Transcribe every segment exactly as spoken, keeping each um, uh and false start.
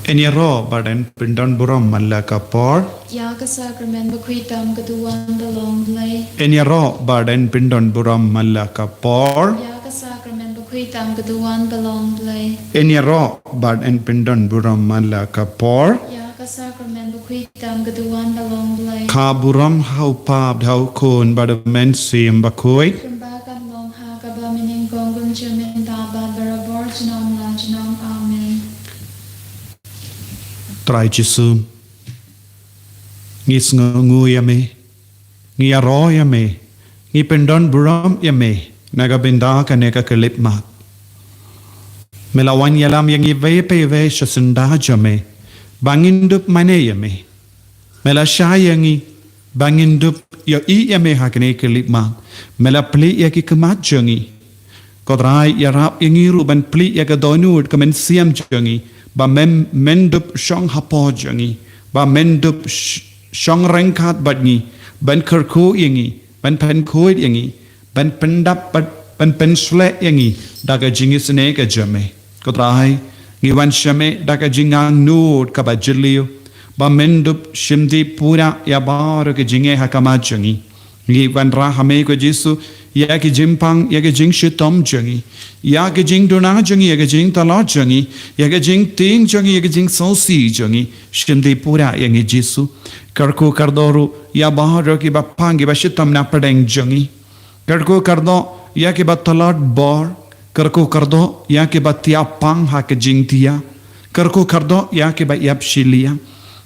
Yn ïaroh bad yn pyndon burom man la ka por. Ïa ka sakramen bakhuid tam ka duwan ba long Blei. Yn ïaroh bad yn pyndon burom man la ka por. Ïa ka sakramen bakhuid tam ka duwan ba long Blei. Yn ïaroh bad yn pyndon burom man la ka por. Ïa ka sakramen bakhuid tam ka duwan ba long Blei. Ka burom ha u Kpa bad ha u Khun bad ha u Mynsiem Bakhuid. Kumba kan long ha kaba mynnyngkong, kumjuh mynta bad barabor junom la junom. Amen. Trai Jisu, ngi sngewnguh ïa me, ngi ïaroh ïa me, ngi pyndon burom ïa me na ka bynta kane ka khyllipmat. Me la wan ïalam ïa ngi iwei pa iwei sha syndah jong me ba ngin dup mane ïa me. Me la shah ïa ngi ba ngin dup ïohi ïa me ha kane ka khyllipmat. Me la plie ïa ki khmat jong ngi. Ko Trai, ïarap ïa ngi ruh ban plie ïa ka dohnud ka mynsiem jong ngi, ba men, men dup shong hapoh jong ngi, ba men dup sh-, shong ryngkat bad ngi, ban kyrkhu ïa ngi, ban pynkhuid ïa ngi, ban pyndap bad ban pynshlur ïa ngi da ka jingisynei ka jong me. Ko Trai, ngi wan sha me da ka jingangnud kaba jylliew, ba men dup shim dih pura ïa baroh ka jingeh ha khmat jong ngi. Ngi wanrah ha me ko Jisu, ïa ki jingpang, ïa ki jingshitom jong ngi, ïa ki jingduna jong ngi, ïa ki jingtlot jong ngi, ïa ki jingtieng jong ngi, ïa ki jingsngewsih jong ngi. Shim dih pura ïa ngi Jisu. Kyrkhu kyrdoh ruh ïa baroh kiba pang kiba shitom na pdeng jong ngi. Kyrkhu kyrdoh ïa kiba tlot bor. Kyrkhu kyrdoh ïa kiba thiah pang ha ka jingthiah. Kyrkhu kyrdoh ïa kiba ïap shiliang.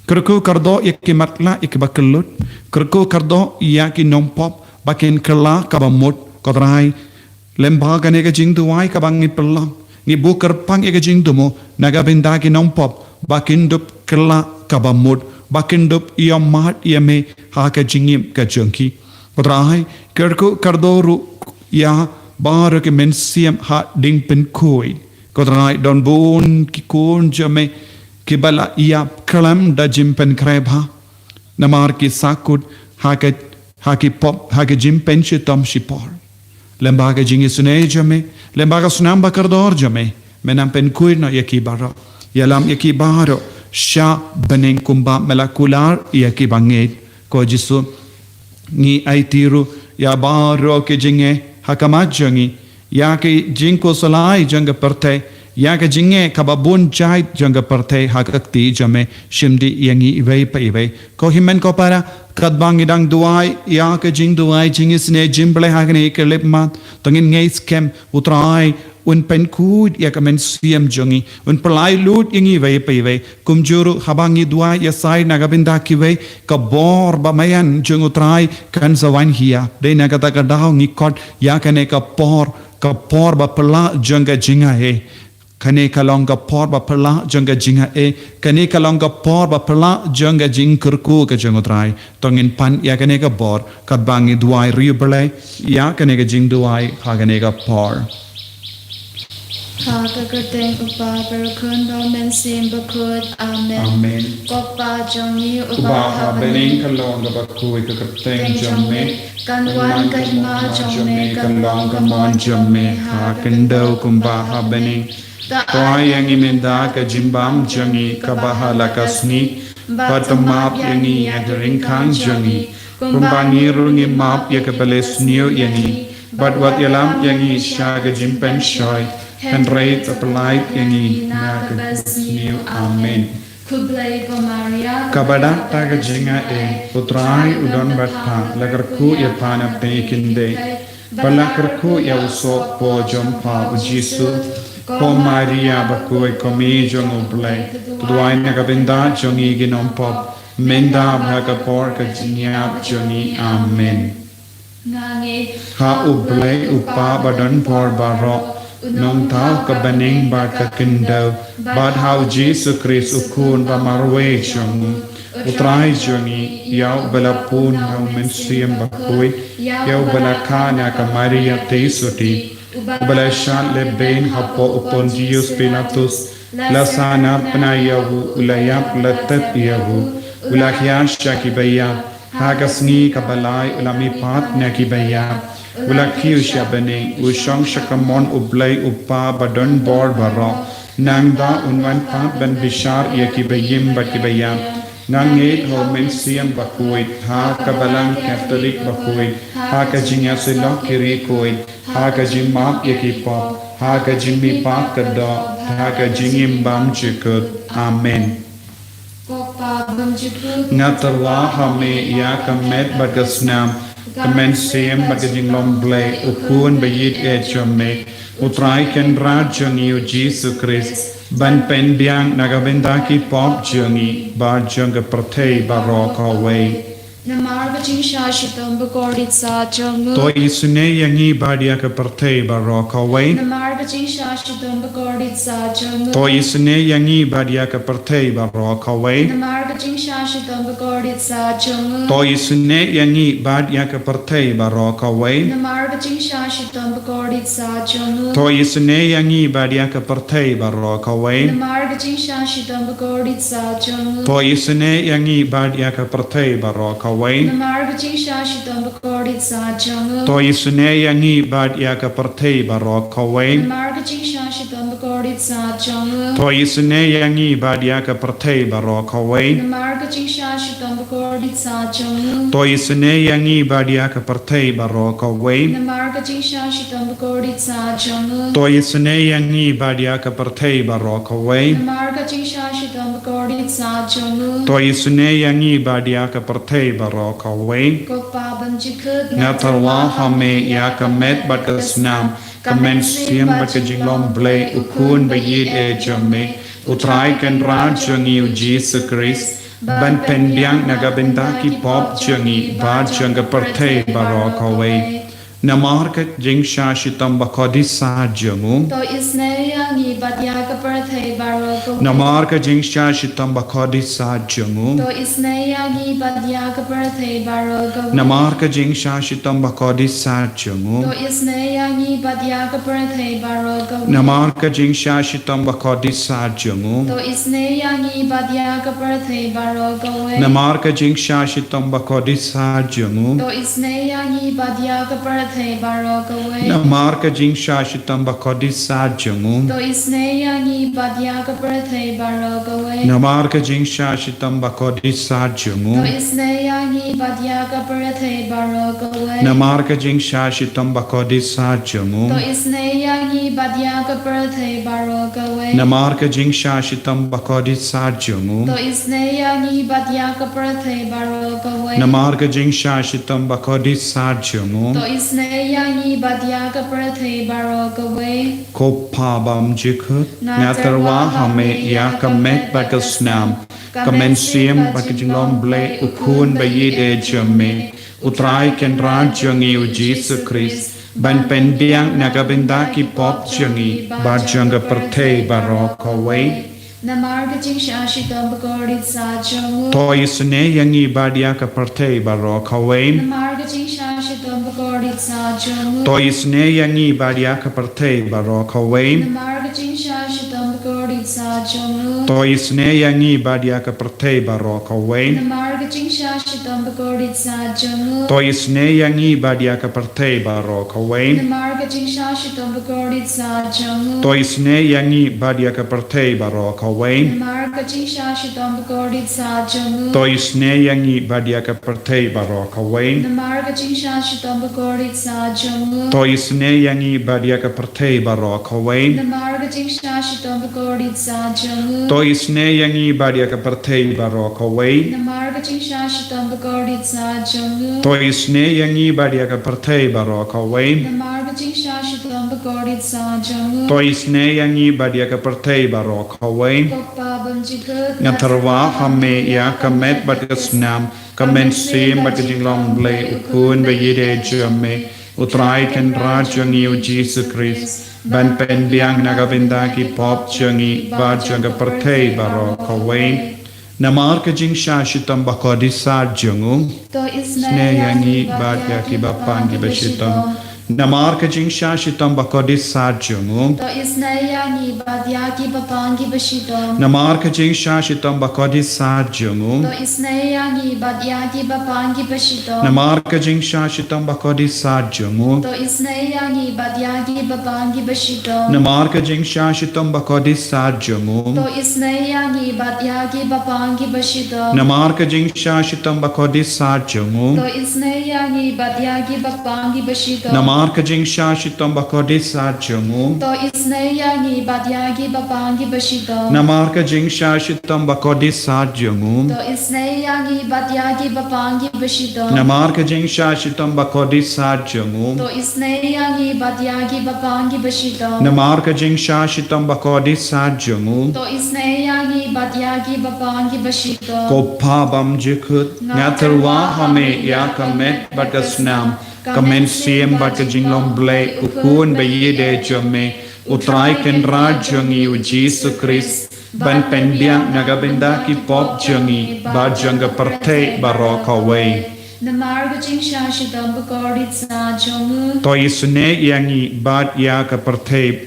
Kyrkhu kyrdoh ïa ki matlah, ïa kiba kyllut. Kyrkhu kyrdoh ïa ki nongpop ba kin kylla kaba mut. Ko Trai, lyngba kane ka jingduwai kaba ngi pynlong, ngi buh kyrpang ïa ka jingthmu na ka bynta ki nongpop ba kin dup kylla kaba mut, ba kin dup ïohmad ïa me ha ka jingim ka jong ki. Ko Trai, kyrkhu kyrdoh ruh ïa baroh ki mynsiem ha ding pynkhuid. Ko Trai, don bun ki khun jong me kiba la ïap khlem da jingpynkhreh bha, namar ki sahkut ha ka, ha ki pop, ha ka jingpynshitom shipor. Lyngba ka jingisynei jong me, lyngba ka snam bakordor jong me, men nang pynkhuid noh ïa ki baroh. Ïalam ïa ki baroh sha bneng kumba me la kular ïa ki bangeit. Ko Jisu, ngi aiti ruh ïa baroh ki jingeh ha khmat jong ngi, ïa ki jingkhuslai jong ka pyrthei, ïa ki jingeh kaba bun jait jong ka pyrthei ha ka kti jong me. Shim dih ïa ngi iwei pa iwei. Ko hynmen ko para, katba ngi dang duwai ïa ka jingduwai jingisynei jong U Blei ha kane ka khyllipmat, to ngin ngeit skhem U Trai un pynkhuid ïa ka mynsiem jong ngi, un pynlait lut ïa ngi iwei pa iwei. Kumjuh ruh haba ngi duwai ïa shai na ka bynta kiwei, ka bor ba maïan jong U Trai kan sa wan hi ïa. Dei na kata ka daw ngi khot ïa kane ka por, ka por ba phylla jong ka jingaiei. Kane ka long ka por ba phylla jong ka jingaiei. Kane ka long ka por ba phylla jong ka jingkyrkhu ka jong U Trai. To ngin pan ïa kane ka bor katba ngi duwai riewblei ïa kane ka jingduwai ha kane ka por. Ha ka kyrteng U Kpa bad U Khun bad U Mynsiem Bakhuid. Amen. Amen. Ko Kpa jong ngi uba ha bneng, ka long kaba khuid ka kyrteng jong me. Kan wan ka hima jong me, kan long ka mon jong me ha khyndew kumba ha bneng. To ai ïa ngi mynta ka jingbam jong ngi kaba ha la ka sngi, bad to map ïa ngi ïa ki ryngkang jong ngi, kumba ngi ruh ngi map ïa kiba leh sniew ïa ngi. Bad wat ïalam ïa ngi sha ka jingpynshoi, hynrei to pyllait ïa ngi na kaba sniew. Amen. Khublei ko Maria, kaba dap da ka jingaiei, U Trai u don bad pha, la kyrkhu ïa pha na pdeng ki khyndai, bad la kyrkhu ïa u sohpor jong pha U Jisu. Ko Maria bakhuid, ko Mei jong U Blei, to duwai na ka bynta jong ngi ki nongpop, mynta bad ha ka por ka jingïap jong ngi. Amen. Ha U Blei U Kpa ba don bor baroh, u nongthaw ka bneng bad ka khyndew, bad ha U Jisu Khrist U Khun ba marwei jong U Trai jong ngi, ïa uba la pun ha U Mynsiem Bakhuid, ïa uba la kha na ka Maria theisotti, uba la shad lehbeiñ hapoh u Pontius Pilatus, la sahnarphna ïa u, u la ïap, la tep ïa u, u la hiar sha kiba ïap, ha ka sngi kaba lai u la mihpat na kiba ïap, u la kiew sha bneng, u shong sha kamon U Blei U Kpa ba don bor baroh. Nangta un wan pat ban bishar ïa kiba im bad kiba ïap. Nga ngeit ha u Mynsiem Bakhuid, ha ka Balang Katholik bakhuid, ha ka jingïasyllok ki riewkhuid, ha ka jingmap ïa ki pop, ha ka jingmihpat ka doh, ha ka jingim bymjukut. Amen. Nga tyrwa ha me ïa ka met bad ka snam, ka mynsiem bad ka jinglong Blei, u Khun ba ïeit eh jong me, u Trai Kynrad jong ngi u Jisu Khrist, ban pynbiang na ka bynta ki pop jong ngi bad jong ka pyrthei baroh kawei. Namar ka jingshah shitom bakordit sa jong u. To isynei ïa ngi bad ïa ka pyrthei baroh kawei. Namar ka jingshah shitom bakordit sa jong u. To isynei ïa ngi bad ïa ka pyrthei baroh kawei. Namar ka jingshah shitom bakordit sa jong u. To isynei ïa ngi bad ïa ka pyrthei baroh kawei. Namar ka jingshah shitom bakordit sa jong u. To isynei ïa ngi bad ïa ka pyrthei baroh kawei. Namar ka jingshah shitom bakordit sa jong u. To isynei ïa ngi bad ïa ka pyrthei baroh kawei. Namar ka jingshah shitom bakordit sa jong u. To isynei ïa ngi bad ïa ka pyrthei baroh kawei. Namar ka jingshah shitom bakordit sa jong u. To isynei ïa ngi bad ïa ka pyrthei baroh kawei. Namar ka jingshah shitom bakordit sa jong u. To isynei ïa ngi bad ïa ka pyrthei baroh kawei. Namar ka jingshah shitom bakordit sa jong u. To isynei ïa ngi bad ïa ka pyrthei baroh kawei. Namar ka jingshah shitom bakordit sa jong u. To isynei ïa ngi bad ïa ka pyrthei baroh kawei. Ko Pa bymjukut, nga tyrwa ha me ïa ka met bad ka snam, ka mynsiem bad ka jinglong Blei, u Khun ba ïeit eh jong me, u Trai Kynrad jong ngi u Jisu Khrist, ban pynbiang na ka bynta ki pop jong ngi bad jong ka pyrthei baroh kawei. Namar ka jingshah shitom bakordit sa jong u. To isynei ïa ngi bad ïa ka pyrthei baroh kawei. Namar ka jingshah shitom bakordit sa jong u. To isynei ïa ngi bad ïa ka pyrthei baroh kawei. Namar ka jingshah shitom bakordit sa jong u. To isynei ïa ngi bad ïa ka pyrthei baroh kawei. Namar ka jingshah shitom bakordit sa jong u. To isynei ïa ngi bad ïa ka pyrthei baroh kawei. Namar ka jingshah shitom bakordit sa jong u. To isynei ïa ngi bad ïa ka pyrthei baroh kawei. Namar ka jingshah shitom bakordit sa jong u. To isynei ïa ngi bad ïa ka pyrthei baroh kawei. Namar ka jingshah shitom bakordit sa jong u. To isynei ïa ngi bad ïa ka pyrthei baroh kawei. Namar ka jingshah shitom bakordit sa jong u. To isynei ïa ngi bad ïa ka pyrthei baroh kawei. Namar ka jingshah shitom bakordit sa jong u. To isynei ïa ngi bad ïa ka pyrthei baroh kawei. Namar ka jingshah shitom bakordit sa jong u. To isynei ïa ngi bad ïa ka pyrthei baroh kawei. Ko Pa bymjukut, nga tyrwa ha me ïa ka met bad ka snam, ka mynsiem bad ka jinglong Blei, u Khun ba ïeit eh jong me, u Trai Kynrad jong ngi u Jisu Khrist, ban pynbiang na ka bynta ki pop jong ngi bad jong ka pyrthei baroh kawei. Namar ka jingshah shitom bakordit sa jong u. To isynei ïa ngi bad ïa ka pyrthei baroh kawei. Namar ka jingshah shitom bakordit sa jong u. To isynei ïa ngi bad ïa ka pyrthei baroh kawei. Namar ka jingshah shitom bakordit sa jong u. To isynei ïa ngi bad ïa ka pyrthei baroh kawei. Namar ka jingshah shitom bakordit sa jong u. To isynei ïa ngi bad ïa ka pyrthei baroh kawei. Namar ka jingshah shitom bakordit sa jong u. To isynei ïa ngi bad ïa ka pyrthei baroh kawei. Namar ka jingshah shitom bakordit sa jong u. To isynei ïa ngi bad ïa ka pyrthei baroh kawei. Namar ka jingshah shitom bakordit sa jong u. To isynei ïa ngi bad ïa ka pyrthei baroh kawei. Namar ka jingshah shitom bakordit sa jong u. To isynei ïa ngi bad ïa ka pyrthei baroh kawei. Namar ka jingshah shitom bakordit sa jong u. To isynei ïa ngi bad ïa ka pyrthei baroh kawei. Namar ka jingshah shitom bakordit sa jong u. To isynei ïa ngi bad ïa ka pyrthei baroh kawei. Ko Pa bymjukut, nga tyrwa ha me ïa ka met bad ka snam, ka mynsiem bad ka jinglong Blei, u Khun ba ïeit eh jong me, u Trai Kynrad jong ngi u Jisu Khrist, ban pynbiang na ka bynta ki pop jong ngi bad jong ka pyrthei baroh kawei. Namar ka jingshah shitom bakordit sa jong u. To isynei ïa ngi bad ïa kiba pang kiba shitom. Namar ka jingshah shitom ba kordit sat jong u. To isynei ïa ngi bad ïa ki bapang ki bashitom. Namar ka jingshah shitom ba kordit sat jong u. To isynei ïa ngi bad ïa ki bapang ki bashitom. Namar ka jingshah shitom ba kordit sat jong u. To isynei ïa ngi bad ïa ki bapang ki bashitom. Namar ka jingshah shitom ba kordit sat jong u. To isynei ïa ngi bad ïa ki bapang ki bashitom. Namar ka jingshah shitom ba kordit sat jong u. To isynei ïa ngi bad ïa ki bapang ki bashitom. Namar ka jingshah shitom ba kordit sat jong u. To isynei ïa ngi bad ïa ki bapang ki bashitom. Namar ka jingshah shitom ba kordit sat jong u. To isynei ïa ngi bad ïa ki bapang ki bashitom. Namar ka jingshah shitom ba kordit sat jong u. To isynei ïa ngi bad ïa ki bapang ki bashitom. Namar ka jingshah shitom ba kordit sat jong u. To isynei ïa ngi bad ïa ki bapang ki bashitom. Ko Pa bymjukut, nga tyrwa ha me ïa ka met bad ka snam, ka mynsiem bad ka jinglong Blei, u Khun ba ïeit jong me, u Trai Kynrad jong ngi u Jisu Khrist, ban pynbiang na ka bynta ki pop jong ngi bad jong ka pyrthei baroh kawei. Namar ka jingshah shitom ba kordit sat jong u. To isynei ïa ngi bad ïa ka pyrthei.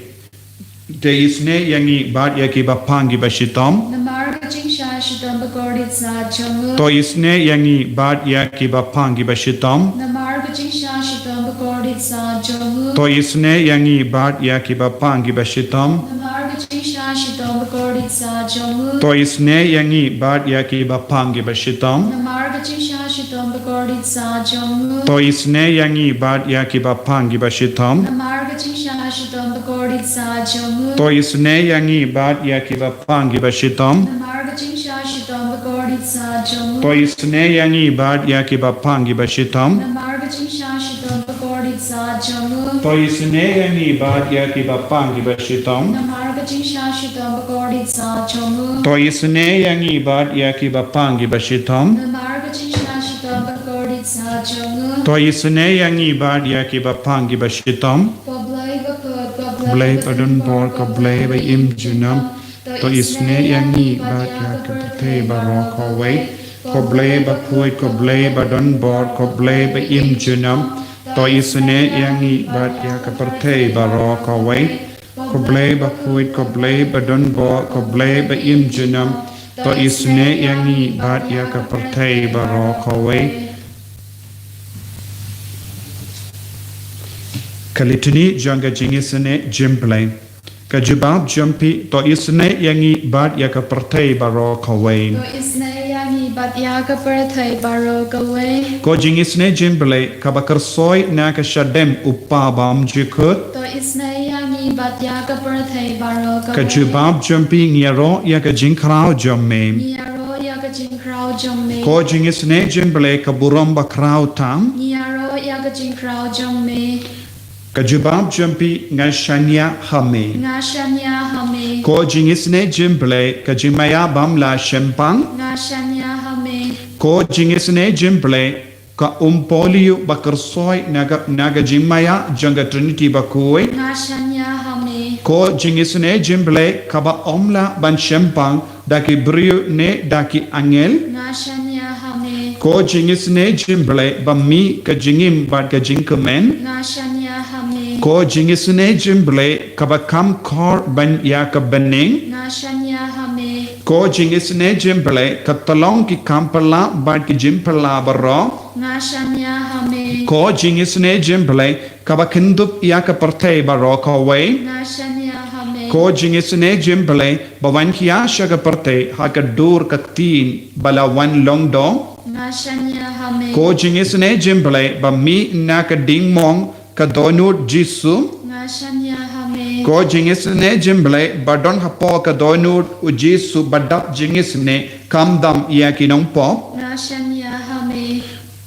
To isynei ïa ngi bad ïa ki bapang ki bashitom. Namar ka jingshah shitom ba kordit sat jong u. To isynei ïa ngi bad ïa ki bapang ki bashitom. Namar ka jingshah shitom ba kordit sat jong u. To isynei ïa ngi bad ïa ki bapang ki bashitom. Namar ka jingshah shitom ba kordit sat jong u. To isynei ïa ngi bad ïa ki bapang ki bashitom. Namar ka jingshah shitom ba kordit sat jong u. To isynei ïa ngi bad ïa ki bapang ki bashitom. Namar ka jingshah shitom ba kordit sat jong u. To isynei ïa ngi bad ïa ki bapang ki bashitom. Namar ka jingshah shitom ba kordit sat jong u. To isynei ïa ngi bad ïa ki bapang ki bashitom. Namar ka jingshah shitom ba kordit sat jong u. To isynei ïa ngi bad ïa ki bapang ki bashitom. Namar ka jingshah shitom ba kordit sat jong u. To isynei ïa ngi bad ïa ki bapang ki bashitom. Namar ka jingshah shitom ba kordit sat jong u. To isynei ïa ngi bad ïa ki bapang ki bashitom. Ko Blei bakhuid, ko Blei badonbor, ko Blei ba im junom. To isynei ïa ngi bad ïa ka pyrthei baroh kawei. Ko Blei bakhuid, ko Blei badonbor, ko Blei ba im junom. To isynei ïa ngi bad ïa ka pyrthei baroh kawei. Ko Blei bakhuid, ko Blei badonbor, ko Blei ba im junom. To isynei ïa ngi bad ïa ka pyrthei baroh kawei. Ka litani jong ka jingisynei jingblei. Ka jubab jong phi, to isynei ïa ngi bad ïa ka pyrthei baroh kawei. To isynei ïa ngi bad ïa ka pyrthei baroh kawei. Ko jingisynei jingblei kaba kyrsoi na ka shadem u Pa bymjukut. To isynei ïa ngi bad ïa ka pyrthei baroh kawei. Ka jubab jong phi, ngi ïaroh ïa ka jingkhraw jong me. Ngi ïaroh ïa ka jingkhraw jong me. Ko jingisynei jingblei ka burom bakhraw tam. Ngi ïaroh ïa ka jingkhraw jong me. Ka jubab jong phi, nga shaniah ha me. Nga shaniah ha me. Ko jingisynei jingblei ka jingmaïa bym lah shempang. Nga shaniah ha me. Ko jingisynei jingblei ka umpohliew ba kyrsoi na ka, na ka jingmaïa jong ka Trinity bakhuid. Nga shaniah ha me. Ko jingisynei jingblei kaba ym lah ban shempang da ki briew ne da ki angel. Nga shaniah ha me. Ko jingisynei jingblei ba mih ka jingim bad ka jingkmen. Nga shaniah ha me. Ko jingisynei jingblei kaba kham khor ban ïa ka bneng. Nga shaniah ha me. Ko jingisynei jingblei ka tyllong ki kam phylla bad ki jingphylla baroh. Nga shaniah ha me. Ko jingisynei jingblei kaba kyndup ïa ka pyrthei baroh kawei. Nga shaniah ha me. Ko jingisynei jingblei ba wan khia sha ka pyrthei ha ka dur ka ktien ba la wan lyngdoh. Nga shaniah ha me. Ko jingisynei jingblei ba mih na ka diengmong ka dohnud Jisu. Nga shaniah ha me. Ko jingisynei jingblei ba don hapoh ka dohnud u Jisu ba dap jingisynei, kham dam ïa ki nongpop. Nga shaniah ha me.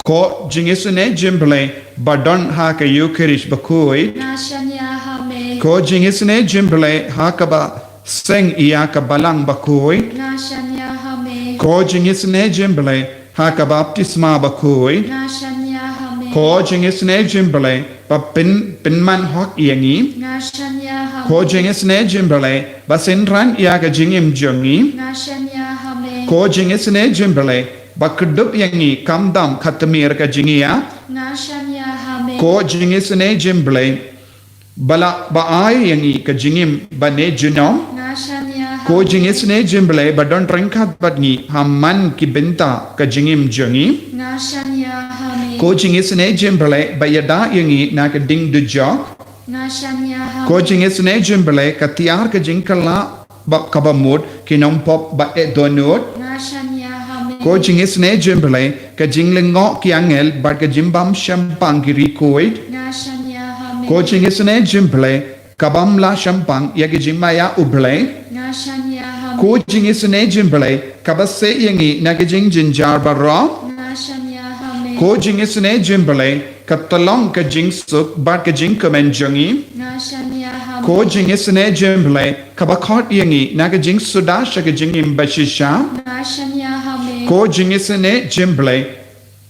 Ko jingisynei jingblei ba don ha ka Eukharist bakhuid. Nga shaniah ha me. Ko jingisynei jingblei ha kaba seng ïa ka balang bakhuid. Nga shaniah ha me. Ko jingisynei jingblei ha ka baptisma bakhuid. Nga shaniah ha me. Ko jingisynei jingblei ba pyn, pynman hok ïa ngi. Nga shaniah ha me. Ko jingisynei jingblei ba synran ïa ka jingim jong ngi. Nga shaniah ha me. Ko jingisynei jingblei ba kdup ïa ngi kham dam ka tmier ka jingïap. Nga shaniah ha me. Ko jingisynei jong u Blei ba la ba ai ïa ngi ka jingim ba ne junom. Nga shaniah ha Ko jingisynei jong u Blei ba don ryngkat bad ngi ha man ki bynta ka jingim jong ngi. Nga shaniah ha me. Ko jingisynei jong u Blei ba ïada ïa ngi na ka ding dujok. Nga shaniah ha Ko jingisynei jong u Blei ka tiar ka jingkylla ba kaba mut ki nongpop ba eh dohnud. Nga shaniah ha me. Ko jingisynei jong u Blei ka jinglyngngoh ki angel bad ka jingbym shemphang ki riewkhuid. Nga shaniah ha me. Ko jingisynei jong u Blei ka bym lah shemphang ïa ki jingmaïa u Blei. Nga shaniah ha me. Ko jingisynei jong u Blei kaba seh ïa ngi na ki jingjynjar baroh. Nga shaniah ha me. Ko jingisynei jong u Blei ka tyllong ka jingsuk bad ka jingkmen jong ngi. Nga shaniah ha me. Ko jingisynei jong u Blei kaba khot ïa ngi na ka jingsuda sha ka jingim ba shisha. Nga shaniah ha me. Ko jingisynei jong u Blei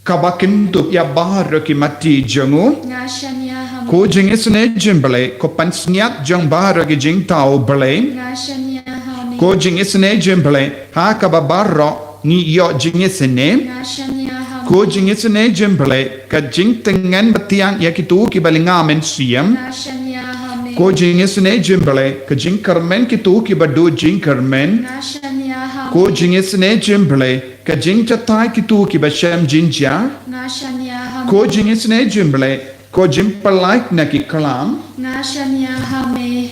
kaba kyndup ïa baroh ki mati jong u. Nga shaniah ha me. Ko jingisynei jong u Blei ko pansngiat jong baroh ki jingthaw u Blei. Nga shaniah ha me. Ko jingisynei jong u Blei ha kaba baroh ngi ïoh jingisynei. Nga shaniah ha me. Ko jingisynei jong u Blei ka jingtngen bthiang ïa kito kiba lynga mynsiem. Nga shaniah ha me. Ko jingisynei jong u Blei ka jingkyrmen kito kiba duh jingkyrmen. Nga shaniah ha me. Ko jingisynei jong u Blei ka jingjatai kito kiba shem jynjar. Nga shaniah ha me. Ko jingisynei jong u Blei ko jingpyllait na ki klam. Nga shaniah ha me.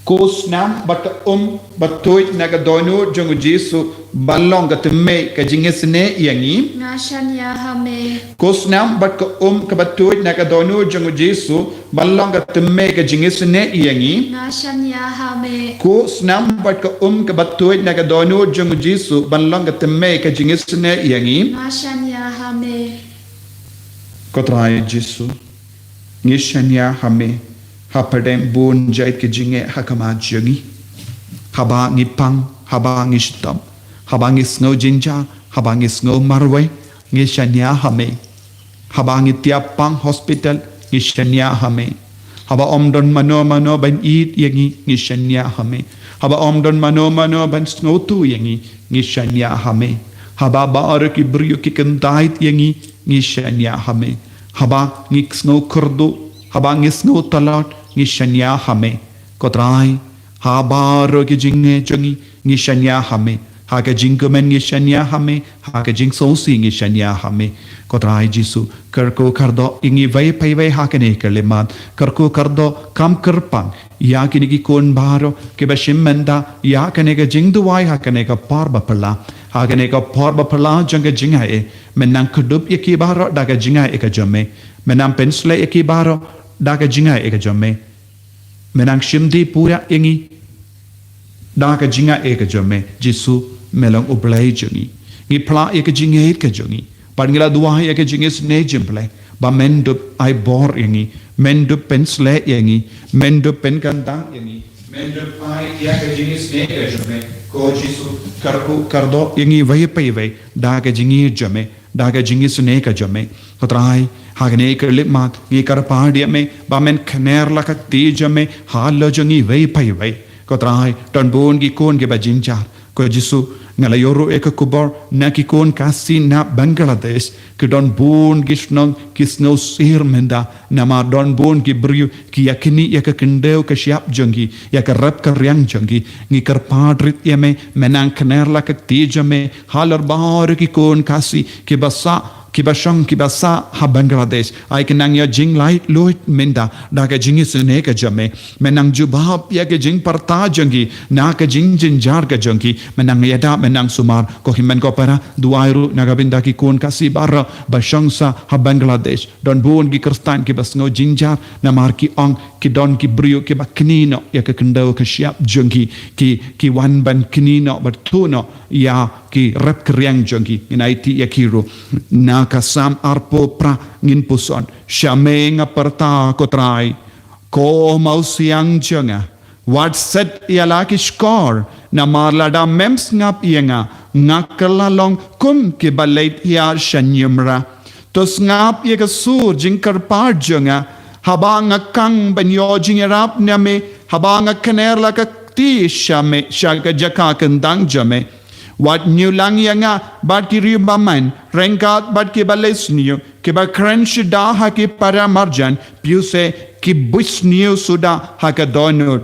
Ko snam bad ka um ba tuid na ka dohnud jong u Jisu ban long ka tymmen ka jingisynei ïa ngi. Nga shaniah ha me. Ko snam bad ka um kaba tuid na ka dohnud jong u Jisu ban long ka tymmen ka jingisynei ïa ngi. Nga shaniah ha me. Ko snam bad ka um kaba tuid na ka dohnud jong u Jisu ban long ka tymmen ka jingisynei ïa ngi. Nga shaniah ha me. Ko Trai Jisu, ngi shaniah ha me hapdeng bun jait ki jingeh ha khmat jong ngi. Haba ngi pang, haba ngi shitom, haba ngi sngew jynjar, haba ngi sngew marwei, ngi shaniah ha me. Haba ngi tiap pang hospital, ngi shaniah ha me. Haba ym don mano mano ban ïeit ïa ngi, ngi shaniah ha me. Haba ym don mano mano ban sngewthuh ïa ngi, ngi shaniah ha me. Haba baroh ki briew ki kyntait ïa ngi, ngi shaniah ha me. Haba ngi sngew kyrduh, haba ngi sngew tlot, ngi shaniah ha me. Ko Trai, ha baroh ki jingeh jong ngi, ngi shaniah ha me. Ha ka jingkmen ngi shaniah ha me, ha ka jingsngewsih ngi shaniah ha me. Ko Trai Jisu, kyrkhu kyrdoh ïa ngi iwei pa iwei ha kane ka khyllipmat, kyrkhu kyrdoh kam kyrpang ïa kine ki khun baroh kiba shim bynta ïa kane ka jingduwai ha kane ka por ba phylla. Ha kane ka por ba phylla jong ka jingaiei, men nang kdup ïa ki baroh da ka jingaiei ka jong me. Men nang pynshlei ïa ki baroh da ka jingaiei ka jong me. Men nang shim dih pura ïa ngi da ka jingaiei ka jong me. Jisu, me long u Blei jong ngi. Ngi phla ïa ka jingngeit ka jong ngi, bad ngi la duwai ïa ka jingisynei jong u Blei ba men dup ai bor ïa ngi, men dup pynshlei ïa ngi, men dup pynkyntang ïa ngi, men dup ai ïa ka jingisynei ka jong me. Ko Jisu, kyrkhu kyrdoh ïa ngi iwei pa iwei da ka jingngeit jong me, da ka jingisynei ka jong me. Ko Trai, ha kane ka khyllipmat ngi kyrpad ïa me ba men kner la ka kti jong me halor jong ngi iwei pa iwei. Ko Trai, don bun ki khun kiba jynjar. Ko Jisu, nga la ïoh ruh ïa ka khubor na ki khun Khasi na Bangladesh, ki don bun ki shnong ki sngewsih mynta namar don bun ki briew ki ïa knieh ïa ka khyndew ka shyiap jong ki, ïa ka rep ka riang jong ki. Ngi kyrpad rit ïa me, men nang kner la ka kti jong me halor baroh ki khun Khasi kiba sah, kiba shong, kiba sah ha Bangladesh. Ai ki nang ïoh jinglaitluid mynta da ka jingisynei ka jong me. Men nang jubab ïa ka jingpyrta jong ki na ka jingjynjar ka jong ki. Men nang ïada, men nang sumar. Ko hynmen ko para, duwai ruh na ka bynta ki khun Khasi baroh ba shong sah ha Bangladesh. Don bun ki Khristan kiba sngew jynjar namar ki ong ki don ki briew kiba knieh noh ïa ka khyndew ka shyiap jong ki, ki, ki wan ban knieh noh, ban tuh noh ïa ki rep ka riang jong ki. Ngin aiti ïa ki ruh. Na ka Salm arphew phra ngin puson. Sha me nga pyrta, ko Trai, ko Mawsiang jong nga. Wat set ïa la ki shkor, namar lada mem sngap ïa nga, nga kylla long kum kiba leit hiar sha niamra. To sngap ïa ka sur jingkyrpad jong nga, haba nga khang ban ïoh jingïarap na me, haba nga kner la ka kti sha me, sha ka jaka kyndang jong me. Wat ñiewlang ïa nga bad ki riewbymman, ryngkat bad kiba leh sniew, kiba kren shuh da ha ki para marjan, phi u se ki buit sniew suda ha ka dohnud.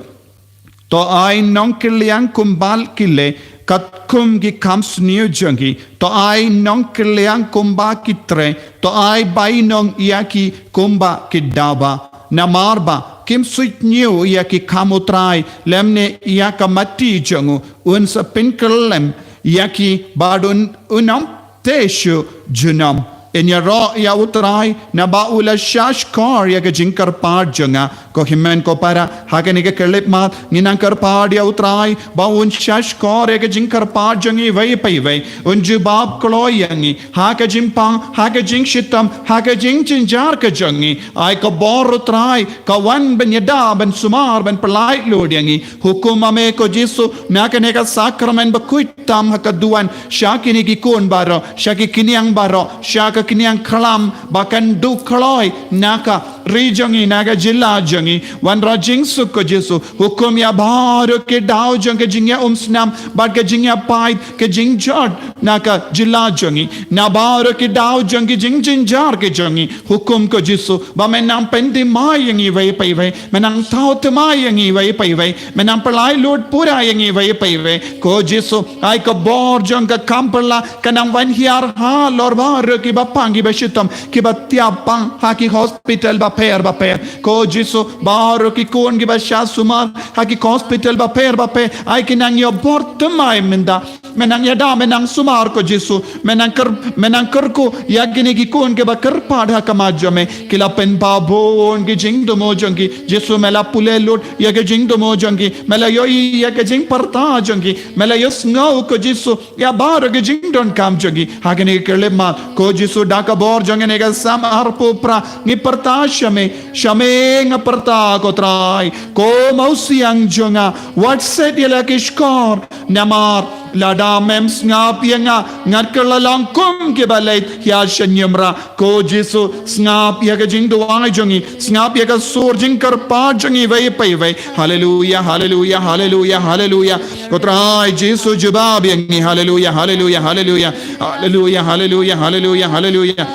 To ai nongkylliang kumba ki leh, katkum ki kam sniew jong ki. To ai nongkylliang kumba ki treh. To ai bainong ïa ki kumba ki dawa. Namar ba kim suidñiew ïa ki kam U Trai, lymne ïa ka mati jong u. Un sa pynkyllem ïa ki bad un ym teh shuh junom. Yn ïaroh ïa U Trai, naba u la shahshkor ïa ka jingkyrpad jong nga. Ko hynmen ko para, ha kane ka khyllipmat, ngin nang kyrpad ïa U Trai ba un shahshkor ïa ka jingkyrpad jong ngi iwei pa iwei. Un jubab kloi ïa ngi ha ka jingpang, ha ka jingshitom, ha ka jingjynjar ka jong ngi. Ai ka bor U Trai ka wan ban ïada, ban sumar, ban pyllait lut ïa ngi. Hukum ma me ko Jisu, na kane ka sakramen bakhuid tam ha ka duwan, sha kine ki khun baroh, sha ki khñiang baroh, sha ka khñiang khlam ba kan duh kloi na ka ri jong ngi, na ka jylla jong ngi. Wanrah jingsuk ko Jisu. Hukum ïa baroh ki daw jong ka jingïaumsnam bad ka jingïapait, ka jingjot na ka jylla jong ngi, na baroh ki daw jong ki jingjynjar ki jong ngi. Hukum ko Jisu ba men nang pynthymmai ïa ngi iwei pa iwei, men nang thaw thymmai ïa ngi iwei pa iwei, men nang pyllait lut pura ïa ngi iwei pa iwei. Ko Jisu, ai ka bor jong ka kam pyrla kan nang wan hiar halor baroh kiba pang, kiba shitom, kiba thiah pang ha ki hospital bapher bapher. Ko Jisu, baroh ki khun kiba shah sumar ha ki hospital bapher bapher, ai kin nang ïoh bor thymmai mynta. Men nang ïada, men nang sumar ko Jisu. Men nang kyr, men nang kyrkhu ïa kine ki khun kiba kyrpad ha khmat jong me. Ki la pynpaw bun ki jingthmu jong ki. Jisu, me la pule lut ïa ki jingthmu jong ki. Me la ïohi ïa ki jingpyrta jong ki. Me la ïohsngew ko Jisu ïa baroh ki jingdonkam jong ki ha kane ka khyllipmat. Ko Jisu, da ka bor jong kane ka sem arphew phra, ngi pyrta sha me, sha me nga pyrta ko Trai. Ko Mawsiang jong nga, wat set ïa la ki shkor, namar lada mem sngap ïa nga, ngat kylla long kum kiba leit ïa sha ñiamra. Ko Jisu, sngap ïa ka jingduwai jong ngi, sngap ïa ka sur jingkyrpad jong ngi iwei pa iwei. Haleluya, haleluya, haleluya, haleluya. Ko Trai Jisu, jubab ïa ngi. Haleluya, haleluya, haleluya. Haleluya, haleluya, haleluya, haleluya.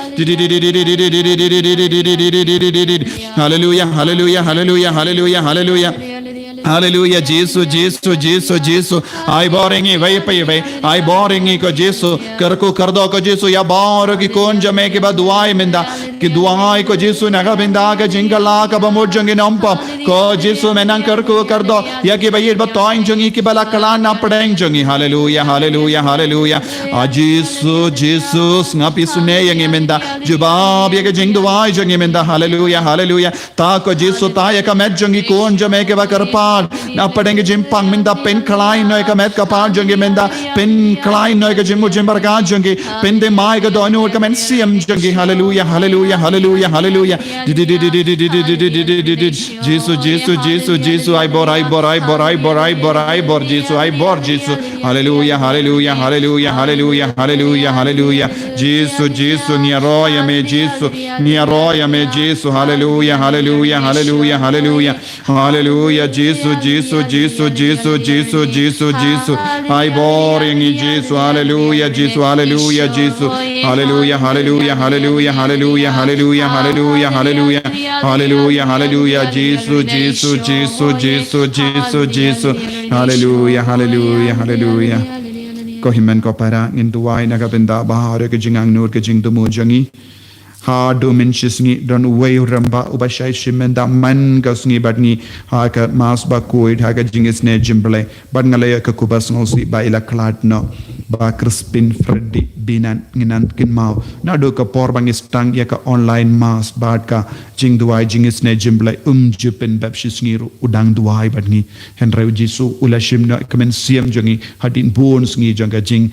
Haleluya, haleluya, haleluya, haleluya, haleluya. Haleluya, Jisu, Jisu, Jisu, Jisu. Ai bor ïa ngi iwei pa iwei. Ai bor ïa ngi ko Jisu. Kyrkhu kyrdoh ko Jisu ïa baroh ki khun jong me kiba duwai mynta. Ki duwai ko Jisu na ka bynta ka jingkylla kaba mut jong ki nongpop. Ko Jisu, men nang kyrkhu kyrdoh ïa kiba ïeit ba thoiñ jong ngi, kiba la khlad na pdeng jong ngi. Haleluya, haleluya, haleluya. A Jisu, Jisu, sngap isynei ïa ngi mynta. Jubab ïa ka jingduwai jong ngi mynta. Haleluya, haleluya. Tah ko Jisu, tah ïa ka met jong ki khun jong me kiba kyrpad na pdeng ka jingpang mynta. Pynkhlaiñ noh ïa ka met ka phad jong ki mynta. Pynkhlaiñ noh ïa ka jingmut jingpyrkhat jong ki. Pynthymmai ka dohnud ka mynsiem jong ki. Haleluya, haleluya, haleluya, haleluya. Jisu, Jisu, Jisu, Jisu, ai bor, ai bor, ai bor, ai bor, ai bor, Jisu, ai bor, Jisu. Haleluya, haleluya, haleluya, haleluya, haleluya, haleluya. Jisu, Jisu, ngi ïaroh ïa me, Jisu, ngi ïaroh ïa me, Jisu. Haleluya, haleluya, haleluya, haleluya. Haleluya, Jisu, Jisu, Jisu, Jisu, Jisu, Jisu, Jisu. Ai bor ïa ngi Jisu, haleluya, Jisu, haleluya, Jisu. Haleluya, haleluya, haleluya, haleluya, haleluya, haleluya, haleluya. Haleluya, haleluya, Jisu, Jisu, Jisu, Jisu, Jisu, Jisu. Haleluya, haleluya, haleluya. Ko hynmen ko para, ngin duwai na ka bynta baroh ka jingangnud ka jingthmu jong ngi. Haduh mynshisngi don uwei u rangbah uba shai shimet da man ka sngi bad ngi ha ka mass bakhuid ha ka jingisynei jingblei. Bad nga la ïoh ka khubor sngewsih ba i la khlad noh, Bah Crispin Freddy Binan Nginan Kynmaw. Naduh ka por ba ngi sdang ïa ka online mass bad ka jingduwai jingisynei jingblei, um ju pynbaptis ngi ruh, u dang duwai bad ngi. Hynrei u Jisu u la shim noh ka mynsiem jong ngi hadien bun sngi jong ka jing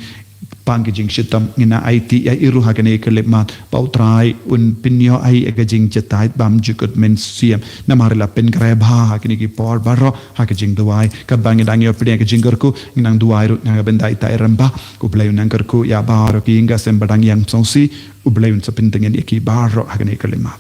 pang ka jingshitom. Ngi nang aiti ïa i ruh ha kane ka khyllipmat ba u Trai un pynïoh ïa i ka jingjatai bymjukut mynsiem. Namar i la pynkhreh bha ha kine ki por baroh ha ka jingduwai. Katba ngi dang ïoh pdiang ka jingkyrkhu, ngi nang duwai ruh na ka bynta ita i rangbah. U Blei un nang kyrkhu ïa baroh ki ïing ki sem ba dang ïeng sngewsih. U Blei un sa pyntngen ïa ki baroh ha kane ka khyllipmat.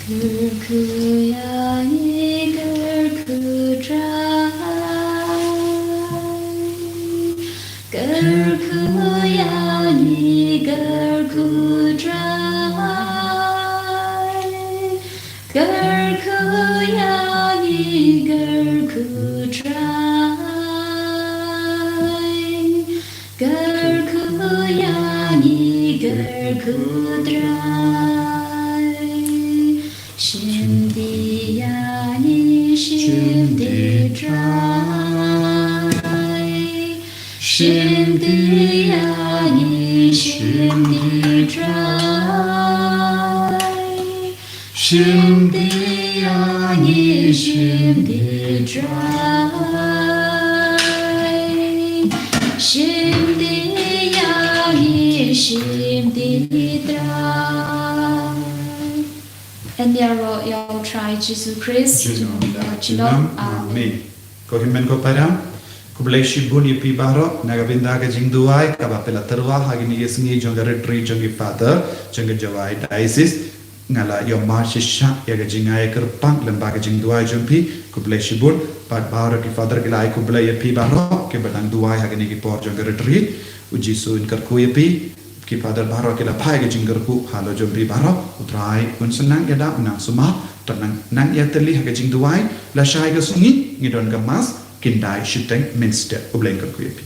Kyrkhu ïa ngi, kyrkhu Trai. Kyrkhu ïa ngi, kyrkhu Trai. Kyrkhu ïa ngi, kyrkhu Trai. Kyrkhu ïa ngi, kyrkhu Trai. Shim ti ïa ngi, shim ti Trai. Shim ti ïa ngi, shim ti Trai. Shim ti ïa ngi, shim ti Trai. Shim ti ïa ngi, shim ti Trai. Yn ïaroh ïa U Trai Jisu Khrist. Junom da junom. Amen. Ko hynmen ko para, khublei shibun ïa phi baroh na ka bynta ka jingduwai kaba phi la tyrwa ha kine ki sngi jong ka retreat jong ki father jong ka Jowai Diocese. Nga la ïoh mar shisha ïa ka jingai kyrpang lem bad ka jingduwai jong phi. Khublei shibun. Bad baroh ki father ki la ai khublei ïa phi baroh kiba dang duwai ha kine ki por jong ka retreat. U Jisu un kyrkhu ïa phi. Ki father baroh ki la phai ka jingkyrkhu halor jong phi baroh. U Trai un sa nang ïada, un nang sumar, te nang, nang ïatylli ha ka jingduwai. Lashai ka sngi ngi don ka mass, khyndai shiteng mynstep. U Blei un kyrkhu ïa phi.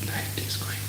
Light is going